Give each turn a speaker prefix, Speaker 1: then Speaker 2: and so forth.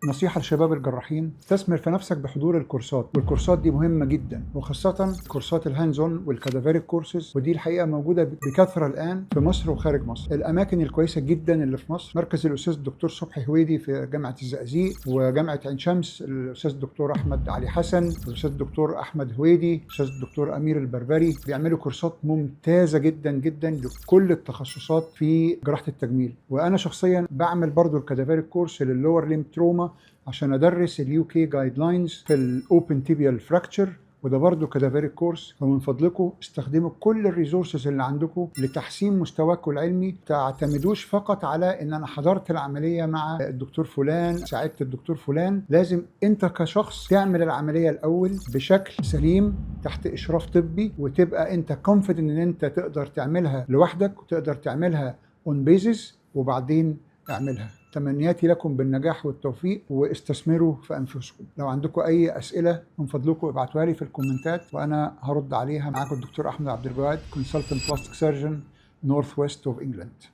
Speaker 1: نصيحة لشباب الجراحين: استثمر في نفسك بحضور الكورسات، والكورسات دي مهمة جدا، وخاصة كورسات ال hands on وال cadaveric courses، ودي الحقيقة موجودة بكثرة الآن في مصر وخارج مصر. الأماكن الكويسة جدا اللي في مصر: مركز الأستاذ الدكتور صبحي هويدي في جامعة الزقازيق، وجامعة عين شمس الأستاذ الدكتور أحمد علي حسن، الأستاذ الدكتور أحمد هويدي، الأستاذ الدكتور أمير البربري، بيعملوا كورسات ممتازة جدا جدا لكل التخصصات في جراحة التجميل. وأنا شخصيا بعمل برضو ال cadaveric course لل lower limb trauma عشان ادرس ال UK guidelines في ال open tibial fracture، وده برضه cadaveric course. فمن فضلكم استخدموا كل ال resources اللي عندكم لتحسين مستواكم العلمي. تعتمدوش فقط على ان انا حضرت العملية مع الدكتور فلان، ساعدت الدكتور فلان. لازم انت كشخص تعمل العملية الاول بشكل سليم تحت اشراف طبي، وتبقى انت confident ان انت تقدر تعملها لوحدك وتقدر تعملها on basis، وبعدين اعملها. تمنياتي لكم بالنجاح والتوفيق، واستثمروا في انفسكم. لو عندكم اي اسئلة من فضلكم ابعتوها لي في الكومنتات وانا هرد عليها. معاكم الدكتور احمد عبد الجواد، consultant plastic surgeon، North West of England.